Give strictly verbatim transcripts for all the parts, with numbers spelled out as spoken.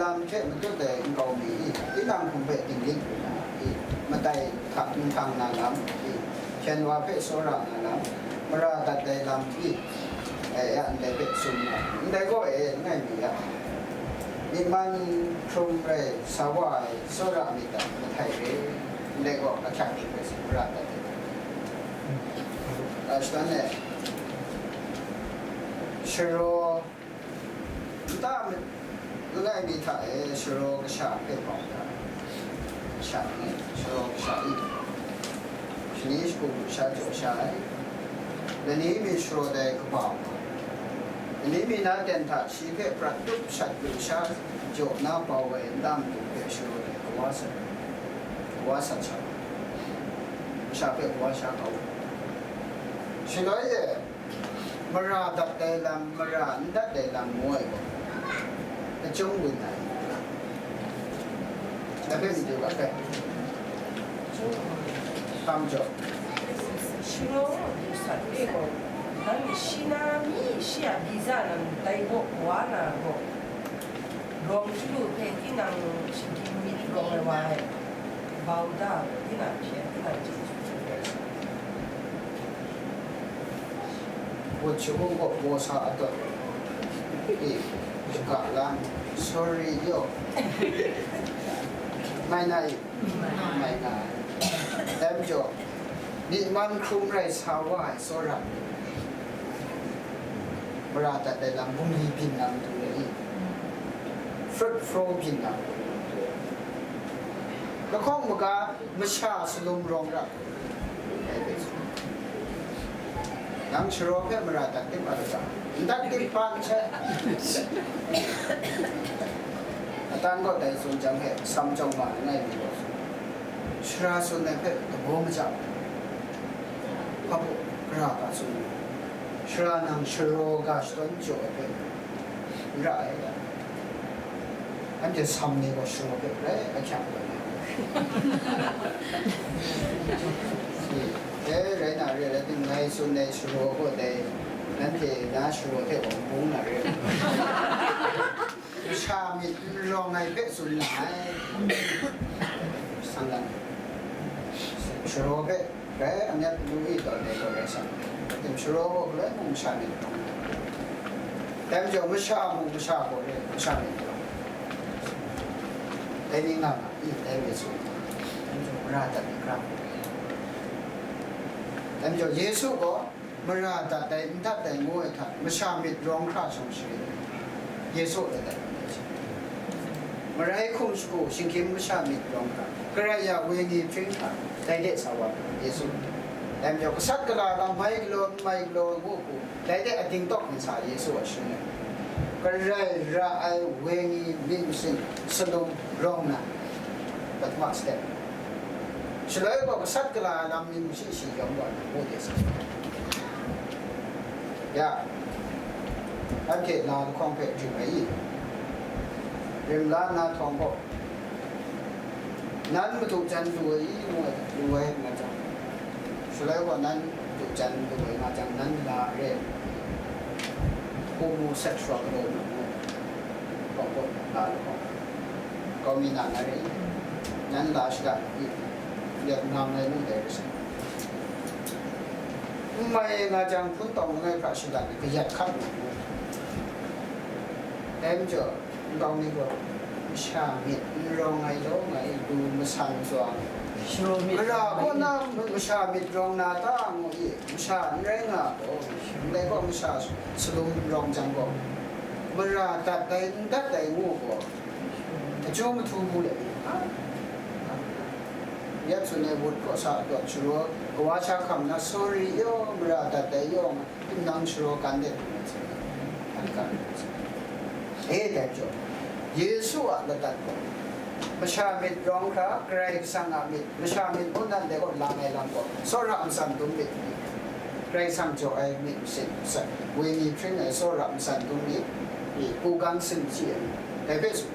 Lam hte matut ai nkau mi i, tinang hkum hpe dinglik lu na i, matai hta n hkang na lam i, hpyen wa hpe tsawra na lam, mara dat ai lam i, e, ya ndai hpe tsun na, ndai gaw e langai mi ya, myi man hkrum rai sa wa ai tsawra myit dai, mahtai re, ndai gaw ahkyak hte hpe tsun mara dat ai. Ashkan e, sharaw, nta mi, langai mi hta e sharaw kasha hpe bau da, kasha ni, sharaw kasha i, shani shagu sha jaw sha ai, lani mi sharaw dai kabau, lani mi na ten hta shi hpe prat tup shat lu sha jaw na bau ai nta matu hpe sharaw dai kawa sat, kawa sat sha, kasha hpe kawa sha kau. Shaloi e, mara dat ai lam, mara n dat ai lam ngu ai gaw, kachyung gun ai. Dai hpe matu ga hpe tam jaw. Shingawng du sat e gaw, nanhte shi na mi shi a biza nan dai gaw wa na gaw, rawng chyalu hpe tinang shinggyim myit rawng ai wa e, bau da, tinang hpyen, tinang chyeju hte rai sa. Wut shabung gaw baw sa a tawn. E, shaka lam, sorry yo. Mai na i? Mai nga ai. Dai majaw, myi man hkrum rai sa wa ai tsawra, mara dat ai lam bungli byin na matu e i, fruit fro byin na matu e, lahkawng maga masha salum rawng ra. Nang sharaw hpe mara dat tim a lata? N dat tim pa n sai. Atan gaw dai tsun jang hpe sam jawng ma langai mi gaw, sara tsun ai hpe dabaw maja, hpa bu, gara ga tsun ai. Sara nang sharaw ga shadawn jaw ai hpe n ra ai. Anhte sam ni gaw sharaw hpe grai ahkyak ai. E, rai na re ai, ngai tsun ai sharaw gaw dai, nanhte na sharaw hte gaw n bung na re ai. Masha myit n rawng ai hpe tsun na ai. Sanglang. Sharaw hpe grai amyat lu i tawn ai gaw rai sa, tim sharaw gaw galoi mung masha myit rawng ai. Dai majaw masha mung masha gaw rai masha myit rawng ai. Dai ni nga nga i, dai we tsun. Dai majaw mara dat ai hkra. Dai majaw Yesu gaw mara dat ai, n dat ai ngu ai hta, masha myit rawng hkra shawng sharin, Yesu ladat ai. Marai hkum shagu, shinggyim masha myit rawng hkra, Karai a wenyi hpring hkra, dai de sa wa, Yesu. Dai majaw, gasat gala lam mai galaw, n mai galaw ngu hku, dai de ating tawk ntsa Yesu a shing ai. Karai ra ai wenyi myit masin salum rawng na, patma step. Shaloi gaw gasat gala ai lam myit masin shi yawng gaw ngu de sa. Ya, anhte na lahkawng hpe rim ai i? Rim la nna htawng gaw, nan madu jan lu ai i? Ngu ai, lu ai nga jang, shaloi gaw nan madu jan lu ai nga jang, nan la re ai, homosexual galaw mu ngu ai, htawng gaw, la lahkawng. Kau mi na na re, nan la shada i, lep nang ai nu dai ra sai. N mai nga jang, hpun tawng langai hkra shadat ai, kayat hkap na ngu. Dai majaw, nkau mi gaw, masha myit n rawng ai law, ngai du masang tsawng, sharaw myit gara rawng ai kaw na masha myit rawng na ta ngu i, masha n rai nga gaw, ndai gaw masha salum rawng jang gaw, mara dat ai, n dat ai ngu gaw, Kachyu mahtu mu let ni, ya tsun ai wut kaw sa tawn sharaw, kawa sha hkam na, sorry yaw, mara dat ai yaw, nang sharaw kan de, an kan. E, dai jaw, Yesu a ladat gaw, masha myit rawng hkra, Karai Kasang a myit, masha myit mungdan de gaw lang ai lam gaw, tsawra matsan dum myit. Karai Kasang jaw ai myit masin, wenyi hpring ai tsawra matsan dum myit, i, hku gang sin chyi ai, dai hpe tsun,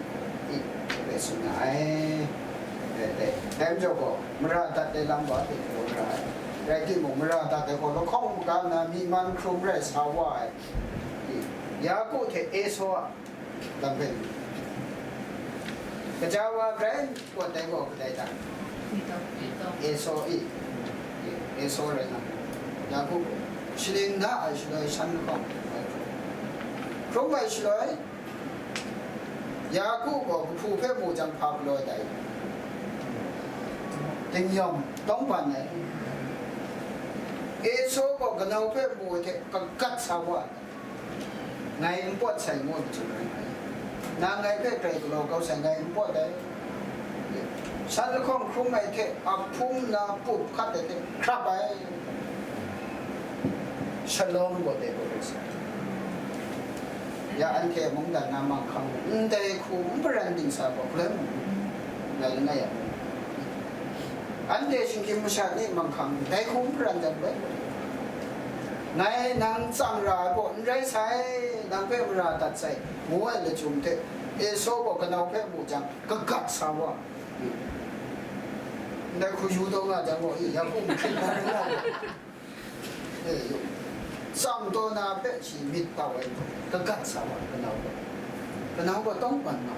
i, dai hpe tsun nga ai. Dai, dai, dai majaw gaw, mara dat ai lam wa hte hpaw ra ai. Rai timung, mara dat ai gaw lahkawng maga na myi man hkrum rai sa wa ai. I, Yaku hte Esaw a lam hpe, Gaja wa grai pawt dai gaw kadai ta? Esau i. Esau rai na. Yaku shaning da ai shaloi shan lahkawng hkrum ai shaloi, Yaku gaw kahpu hpe mu jang hpa galaw ai dai. Dingyawng tawng ban ai. Esau gaw kanau hpe mu ai hte kagat sa wa ai. Ngai n pawt sai ngu ai macam rai ngai. Nang ngai hpe grai galaw kau sai, ngai n pawt ai. Shan lahkawng hkrum ai hte, ahpung na pup hkat ai hte, hkrap ai. Shalom gaw de gaw rai sai. Ya anhte mungdan na manghkang ndai hku n paran dingsa gaw, hkaloi mung ngai langai ya. Anhte shinggyim masha ni manghkang dai hku n hparan jang bai, ngai nang tsang ra ai gaw n rai sai, nang hpe mara dat sai, ngu ai lachyum hte, Esau gaw kanau hpe mu jang, kagat sa wa. Ndai hku yu taw nga jang gaw, i, ya hku n hkrit na rai nga. E, tsang taw na hpe shi myit tau ai, kagat sa wa, kanau gaw, kanau gaw tawng ban nga.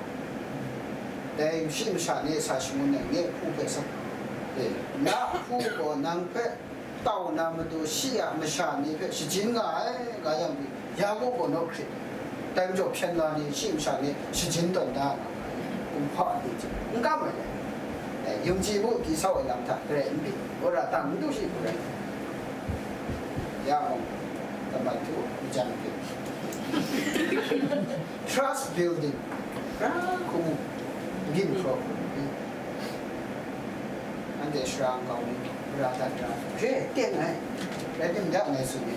Dai shi masha ni sa shangun ai nye hku hpe sa, e, na hku gaw nang hpe tau na matu shi a masha ni hpe shajin nga ai, nga yang pyi, Yaku gaw naw hkrit. Dai majaw hpyen la ni shi masha ni shajin tawn da ai, kumhpa ni hte n kam ai dai. Dai, yung chyi mu, di sau ai lam hta garai n byin, wora tang n du shi hku rai. Ya mung, tamat htu n jan hpyi. Trust building. Ra hku mu, n gyin hkraw hku mu. Anhte sara nkau ni, mara dat ra, re teng ai. Rai timung, ngai tsun ni,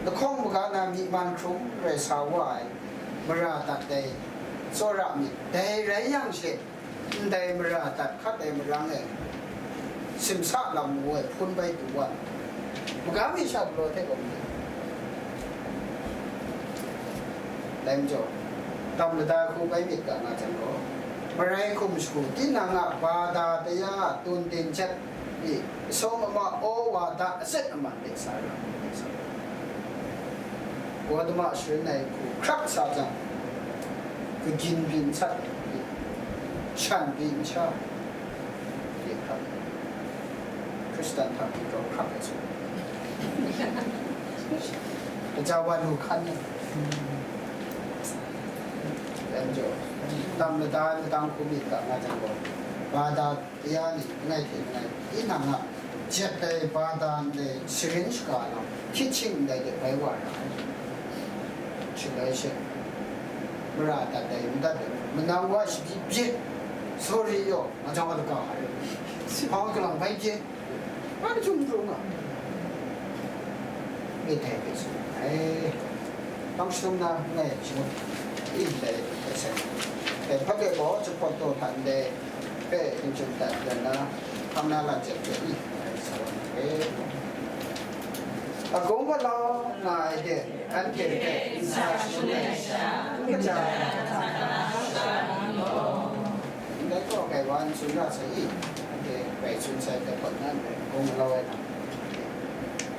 lahkawng maga na myi man hkrum rai sa wa ai, mara dat dai, tsawra myit, dai rai yang she, ndai mara dat hkat ai marang e, simsa lam ngu ai hpun bai du wa, maga mi sha galaw hte gaw myit. Dai majaw, tam lada hku bai myit ga nga jang gaw, marai hkum shagu, tinang a bada taya a tun tin jat, i, asawm ama aw wa da, azet aman de sa ra, de sa ra. Gotama sharin ai hku hkrak sa jang, kagyin byin sat, i, shan byin sha, i, hkrak, Hkristan hta mung grau hkrak ai su. Gaja wa lu hkan ai. Dai majaw, tam lada ai madang hku myit ga nga jang gaw, bada taya ni langai hte langai, tinang a jet ai bada ndai sharin shaga lam, hkyit shing ndai de bai wa ra ai. Shaloi she, mara dat ai, n dat ai, manang wa shaji bye, sorry yaw, nga jang wa laka ai. Hpang kalang bai bye. Hpa jung jung a, e dai hpe tsun ai. Bang shadum na, ngai shadum, i ndai hpe sai. E, hpa de gaw, jahpawt taw hta ndai hpe n jum dat dan na, hpang na lam jep jep i, ngai sa wa na e. Agung galau nga ai de, anhte hpe n sa shadum ai sha, n kaja ai hta na, ndai gaw, gaiwa n tsun ra sai i, anhte grai tsun sai, dai hpawt nan rai, agung galau ai lam.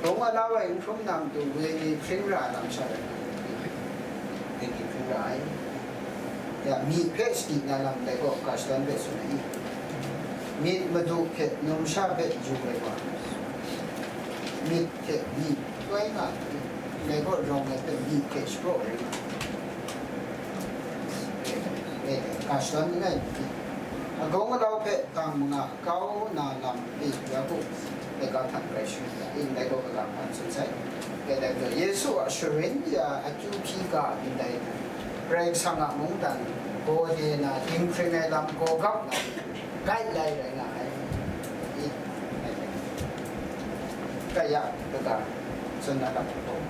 Agung galau ai n hkrum na matu, wenyi hpring ra lam sha rai nga, wenyi hpring ra ai. Ya, myi hpe sadi na lam dai gaw, ga shadawn hpe tsun ai i? Myit madu hte numsha hpe yu ai wa, myit hte myi toi nga ai, dai gaw rawng ai hpe myi hte shapraw rai nga ai. E, e, ga shadawn langai myit. Agung galau hpe gang manga kau na lam e, Yaku laika hta grai sharin ya i, ndai gaw kaga hpan tsun sai. Dai gaw, Yesu a sharin ya akyu hpyi ga ndai, Karai Kasang a mungdan gaw de na, dinghpring ai lam gaw gap na, gai lai rai nga ai. I, kaya kaga, tsun na lam gaw,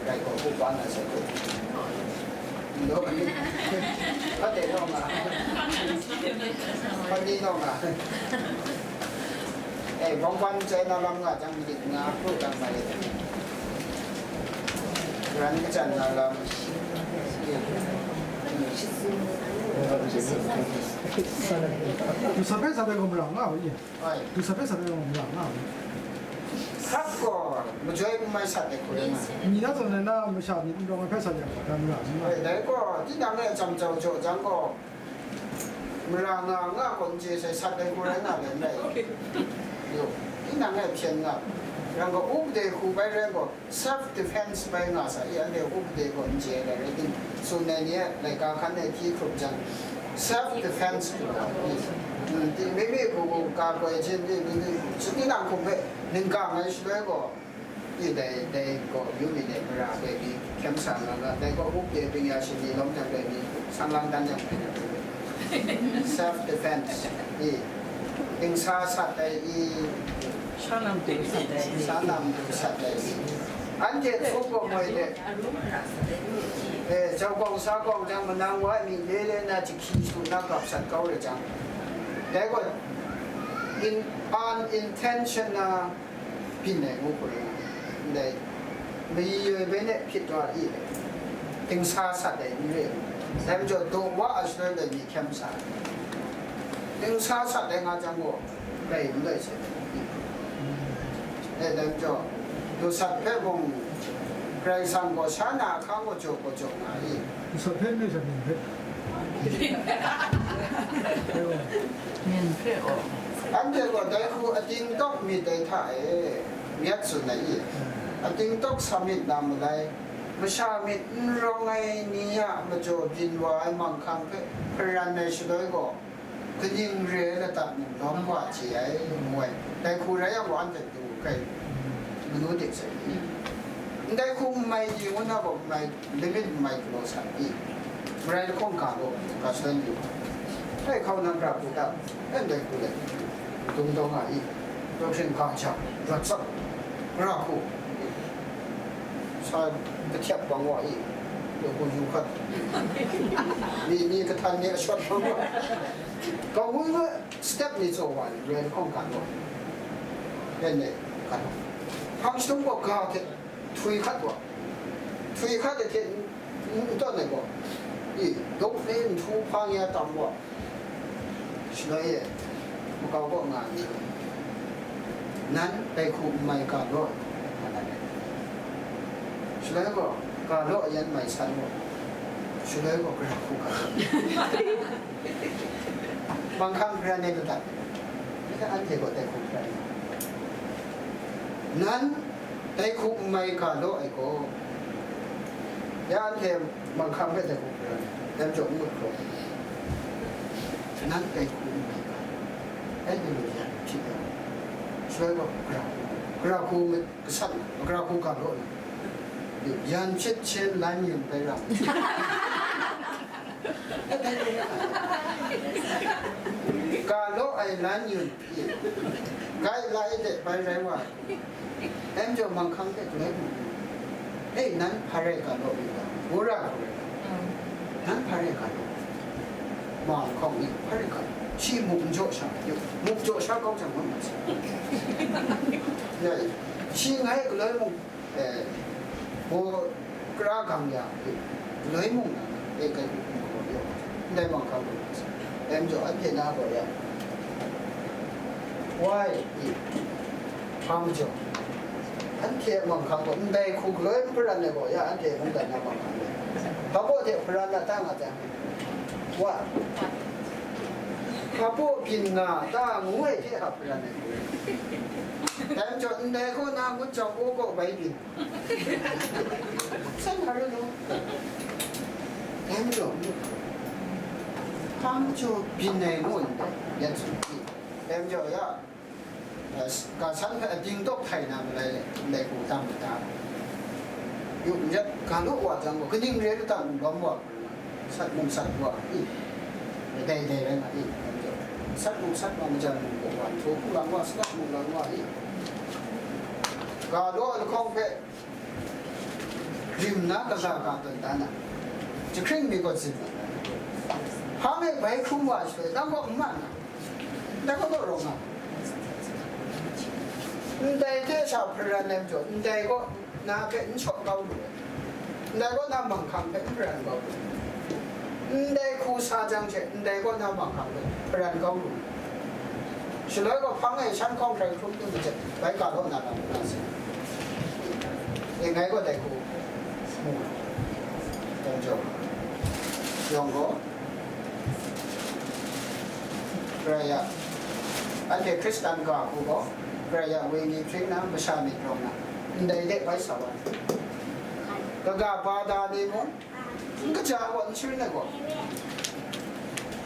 rai gaw, upa na sai gaw. Lo, hpa de naw nga. Hpa ni naw nga. Eh, bawng ban chye na lam nga jang, myit nga hkru dang mai. Ran kachyan na lam. Dusa hpe sa dai gaw mara nga u, ye? Ai. Dusa hpe sa dai gaw mara nga u. Hkrak gaw, majoi n mai sat ai hku rai nga ai. Ni na zawn na masha myit n rawng ai hpe sa yang gaw, dan mara n nga. Ai, dai gaw, tinang e chyam jau jaw jang gaw, Mara nga nga gaw n chye sai, sat ai hku rai nga ai n rai. Yo, tinang e hpyen nga, yang gaw, upde hku bai rai gaw, self defense bai nga sai, anhte upde gaw n chye ai rai, rai tim, tsun ai ni e laika hkan e hti hkrup jang, self defense hku rai. Mm, ti-, mi mi hku hku ka koi hte, mi mi, mi, tinang hkum hpe ningkang ai shaloi gaw, I dai, dai gaw, yu mi dai mara dai mi hkyem sa nga nga, dai gaw, upde bingya shani lawm jang dai mi, sang lang dan jang dai mi. Self defense, i, dingsa sat dai i, Sha lam du sat dai i. Sha lam du sat dai i. Anhte htup gaw moi de, eh, jau gawng sa gawng jang manang wa mi le le na jahki su na gap sat kau re jang. Dai gaw, in, unintentional byin ai ngu hku rai nga, ndai mayi yoi bai ne hpyit taw ai, dingsa sat ai n re, dai majaw daw wa ai shaloi dai mi hkyem sa ai, dingsa sat ai nga jang gaw, rai n rai sai, dai, dai majaw, lusat hpe mung, Karai Kasang gaw sha na ahkang gaw jaw gaw jaw nga ai. Lusat hpe n rai sai, myen hpe. Myen hpe aw. Anhte gaw dai hku ating tawk myit dai hta e, myit tsun ai i? Ating tawk sa myit na malai, masha myit n rawng ai ni a majaw byin wa ai manghkang hpe hparan ai shaloi gaw, kaning re ai lata mung lawm wa chye ai, ngu ai. Dai hku rai yang gaw, anhte du hkrai manu de sai i? Ndai hku n mai di ngu na gaw, n mai, limit n mai galaw sa i? Marai lahkawng ga law, ga shadawn yu. Dai hkau nang ra hku ta, ndai hku let, dung dawng nga i? Daw hkring ga jang, rawt tsap, gara hku, sa kahtyap bang wa i? Daw hku yu hkat, mi, mi kahtan ni a shawt bang wa. Ga woi woi, step ni tsaw wa ni, marai lahkawng ga law. Ren e, ga law. Hpang shadung gaw ga hte htwi hkat wa. Htwi hkat ai hte n, n, n tawn ai gaw, i, dawk le nhtu hpang ya tam wa. Shaloi e, makau kaw nga ai ni gaw, nan dai hku n mai ga law ai, nga dat ai. Shaloi gaw, ga law ai yan mai san wa. Shaloi gaw, gara hku ga law. Manghkang hparan ai ladat, anhte gaw dai hku hparan ai. Nan dai hku n mai ga law ai gaw, ya anhte manghkang hpe dai hku hparan ai, dai majaw n ngut hkrum. Nan dai hku n mai ga law, anhte lu yan hpyi ai. Shaloi gaw, gara hku, gara hku gasat na, gara hku ga law na, yan chyit hpyen lan yun bai ra. Ga law ai lan yun, gai lai de bai rai wa. Dai majaw manghkang hte galoi mu, "Ei, nan hpa rai ga law mi ta? Wora hku rai ta? Nan hpa rai ga law." Ma lahkawng ni hpa rai ga law. Shi muk n jaw sha, muk jaw sha kau jang, ngut ma sa. Shi ngai galoi mung, eh, gaw kara gang ya, galoi mung na, e, kai hku hkum hkaw yaw, ndai manghkang gaw, dai majaw anhte na gaw ya, wai, i, hpa majaw, anhte a manghkang gaw, ndai hku galoi n hparan ai gaw ya, anhte mungdan na manghkang gaw, hpa baw hte hparan na ta nga ta, wa, hpa baw byin nga ta ngu ai hte hparan ai gaw, dai majaw ndai gaw na ngut jang, o gaw bai byin. San hpa rai law. Dai majaw, hpa majaw byin ai ngu ndai, yan tsun hti. Dai majaw ya, eh, ga san hpe ating tawk htai na malai le, ndai hku tam mada. Yu n rat, ga law wa jang gaw, kaning re lu ta, n lawm wa, sat mung sat wa i, dai dai rai nga i, dai majaw, sat mung sat wa, majan mung gaw wa, htu mung lang wa, salat mung lang wa i, ga law ai lahkawng hpe, rim na kaza ga tawn da na, jahkring mi gaw zin na, hpa ngai bai hkrum wa shaloi, nang gaw n ma na, ndai gaw naw rawng nga, ndai hte sha hparan ai majaw, ndai gaw na hpe n shaw kau lu ai, ndai gaw na manghkang hpe n hparan kau lu ai. Ndai hku sa jang she, ndai gaw na manghkang hpe hparan kau lu ai. Shaloi gaw hpang e shan hkawng hkrai hkrum tu majen, bai ga law na lam na se. E, ngai gaw dai hku mu ai. Dai majaw, yawng gaw, Karai a, anhte Hkristan ga hku gaw, Karai a wenyi hpring na masha myit rawng na, ndai de bai sa wa ai. Kaga bada ni mung, n kaja gaw n sharin ai gaw.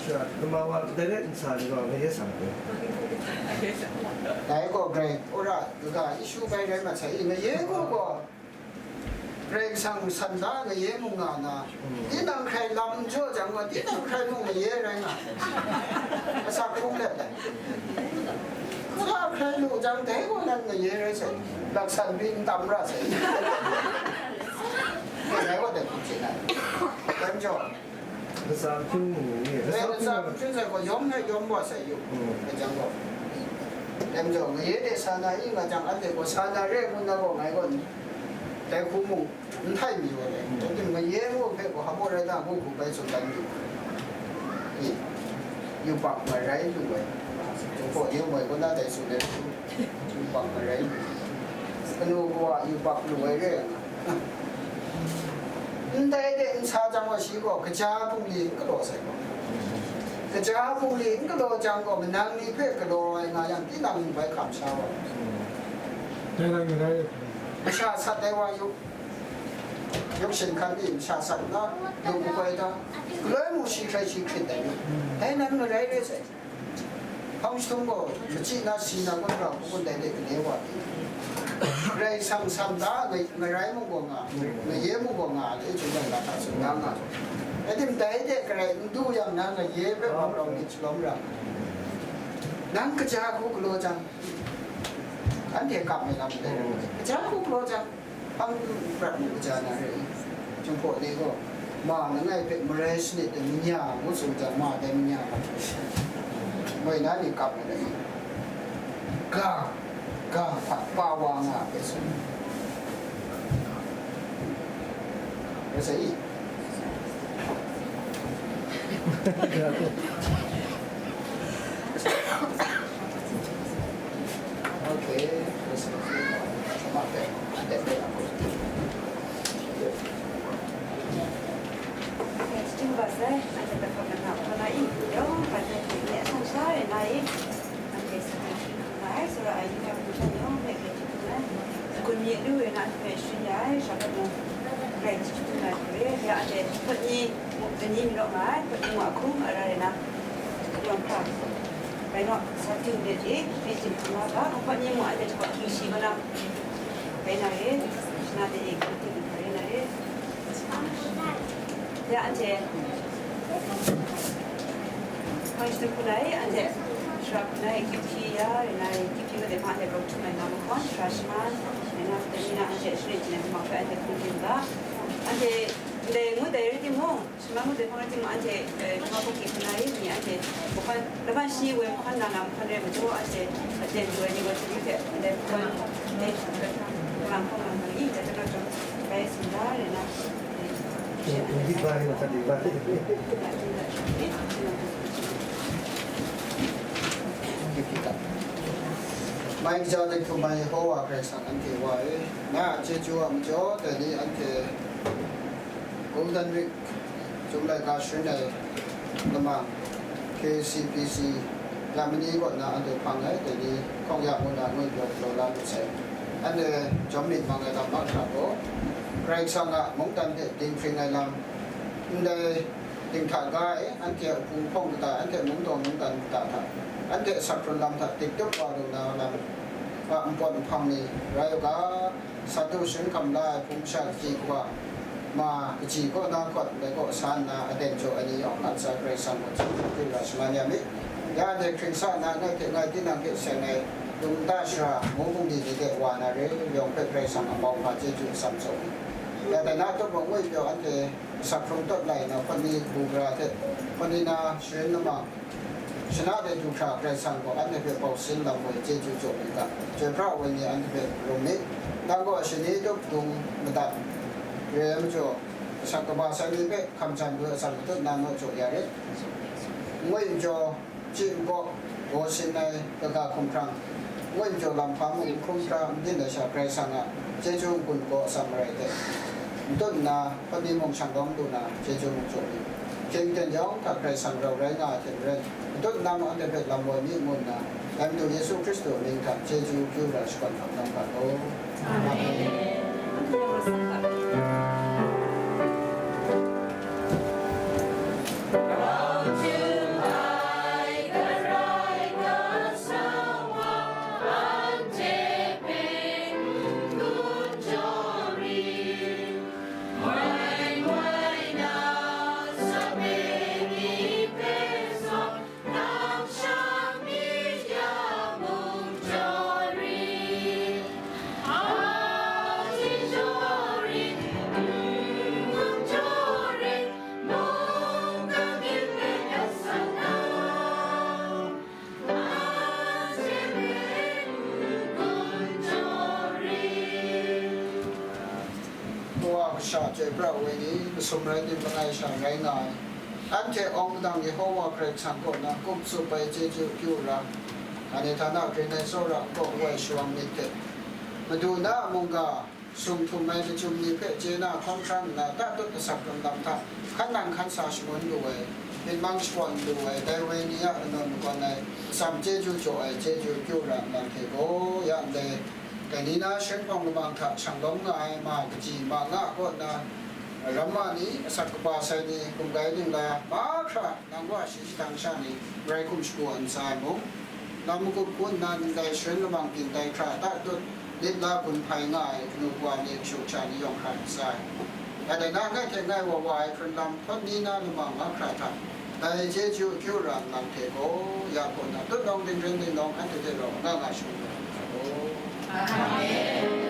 Sha, kama wa kadai rai nsa ni gaw ngaye sang ai. Dai gaw Karai, ora, kaga ishu bai rai mat sai, ngaye gaw gaw, Karai Kasang san da ngaye mung nga na, tinang hkrai lam n jaw jang gaw, tinang hkrai mung ngaye rai nga, asak hkrum let ai. Sa hkrai lu jang, dai gaw nan ngaye rai sai, laksan bi n tam ra sai. Dai gaw dai hkum chye na, dan jaw. Latsa hpring mu ni, eh, latsa hpring latsa hpring sai gaw, yawm hpe yawm wa sai yu. Mm. Ngai jang gaw. Dai majaw, ngaye de sa na i nga jang, anhte gaw sa na re ngu na gaw, ngai gaw dai hku mung n htai mi wa le. Mm. Dai tim ngaye ngu hpe gaw, hpa rai da ngu hku bai tsun dan yu. I, yubak marai lu ai. Jungkaw ni moi kaw na dai tsun ai. Yubak marai lu. Kanu kawa yubak lu ai re nga. Ndai de n sa jang gaw, shi gaw kaja bungli n galaw sai gaw. Kaja bungli n galaw jang gaw, manang ni hpe galaw ai nga yang, tinang bai hkam sha wa. Dai rai, dai rai. Masha sat ai wa yu, yawk shin hkan ni masha sat na, lu makoi da, galoi mu shi hkrai shi hkrit ai yu. Dai nan marai re sai. Hpang jahtum gaw, machyi na si na kun rau, hpung kun dai de gale wa ai. Karai Kasang san da, nga-, ngarai mung gaw nga, ngaye mung gaw nga, le chyu dan ga hta tsun da nga. Rai tim, dai de garai n du yang na, ngaye hpe hpang rau myit shalawm ra. Nang kaja hku galaw jang, anhte kap ai lam dai, kaja hku galaw jang, hpang prat mu kaja na re i? Jungkaw ni gaw, ma langai hpe marai sanit ai manya ngu tsun jang, ma dai manya, moi na ni kap ai, ga, ga hpa pa wa nga ai hpe tsun. Rai sai i? Okay. Gun mi lu e na hpe sharin ya ai, sha hpe mung, grai hti htum na hte, ya anhte hpawt ni, muk ni mi naw nga ai, hpawt ni muk a hkum a ra rai na, yawng hkra, rai naw, sa ting de hte, hpe tim htum na ga, hpawt ni muk anhte hpawt hkying shi ma na, rai na re, na de e, hkying ting rai na re. Ya, anhte hpang shatup hku na i, anhte shara hku na i, kip hpyi ya, rai na i, kip hpyi made hpang anhte grau htum ai nga mahkawn, shara shaman, rai na, dai ni na anhte shani jin ai hkum hpe anhte hpung hpyi u ga, anhte ndai ngut ai rai timung, shaman ngut ai hpang rai timung, anhte, eh, hpang hpung hpyi hku na i, ni anhte mahkawn, laban shi woi mahkawn na na mahkawn rai majaw, anhte aten lu ai ni gaw hte, ndai mahkawn, eh, hpang hpang i, dai hta na chyawm, rai tsun da, rai na. Mai kaja de hkum ai Yehowa Karai Kasang anhte Wa e, na a chyeju a majaw dai ni anhte Golden Week Chyum laika sharin ai lamang K C P C Germany kaw na anhte hpang ai dai ni hkawng ya ngu na ngwi pyaw galaw la lu sai. Anhte jawm myit mang ai lam mahkra gaw, Karai Kasang a mungdan hte dinghpring ai lam, ndai dinghta ga e, anhte a hpung hpawng kata, anhte mungdaw mungdan kata hta, anhte asak hkrun lam hta dik tup wa lu na lam a npawt nhpang ni rai u ga, Satu sharin hkam la ai hpung sha kaji kawa, ma kaji kaw na hkawt ndai kaw sa nna aten jaw ai ni yawng a ntsa Karai Kasang gaw htingnu ra shaman ya myit. Ya anhte hkring sa nna, ngai hte ngai tinang hte seng ai lung nta shara, mung bungli ni de wa na re, yawng hpe Karai Kasang a mau hpa chyeju atsam tsaw myit. Ya dai na tup mung ngwi pyaw anhte asak hkrung tawt lai nna, hpawt ni hku gara hte, hpawt ni na sharin lamang, shana de du hkra Karai Kasang gaw anhte hpe bau sin lam gaw chyeju jaw myit ga, chyoi pra ai wenyi anhte hpe rum myit. Nang gaw shani tup dung madat re ai majaw, asak kaba sai ni hpe hkam htan du ai atsam matut na naw jaw ya rit. Ngwi majaw, chyi nkaw, gaw sin ai kaga hkumhkrang, ngwi majaw lam hpa mung n hkrum hkra n byin ai sha Karai Kasang a chyeju n-gun gaw atsam marai hte, n tut nna, hpawt ni mung shang lawm lu na, chyeju mung jaw myit. Hkying ten yawng hta Karai Kasang rau rai nga ai hte maren, matut nang anhte hpe lam woi mi ngu nna, dai Madu Yesu Hkristu mying hta chyeju kyu ra shakawn hkam nang ga law. Amen. Kawa kasha chyoi pra ai ni, masum rai tim langai sha rai nga ai. Anhte awng madang Yehowa Karai Kasang kaw na kum tsup ai chyeju kyu ra, anhte htana grin ai tsawra kaw woi shawang myit hte, Madu na a mungga sung htum ai machyum ni hpe chye na hkawm hkran nna, tatut asak krum lam hta hkan nang hkan sa shangun lu ai, myit mang shakawn lu ai, dai woi ni a kanawn makawn ai atsam chyeju jaw ai chyeju kyu ra nlang hte gaw, ya ndai, dai ni na sheng hpawng lamang hta shang lawm nga ai ma kaji ma nga kaw nna, ramma ni, asak kaba sai ni, gumgai ningla mahkra, nang wa shi jahtam sha ni rai hkum shagu ntsa ai mung, lam magup hku nna ndai sharin lamang byin tai hkra tatut, myit la gun hpai nga ai kanu kawa ni kashu kasha ni yawng hkra ntsa ai. Dai na ngai hte ngai wa wa ai hkrun lam hpawt ni na lamang mahkra hta, dai chyeju akyu ra nlang hte gaw, ya kaw na tut lawng dingren dinglawng anhte hte rau nga nga shangun ai hkra gaw. Amen.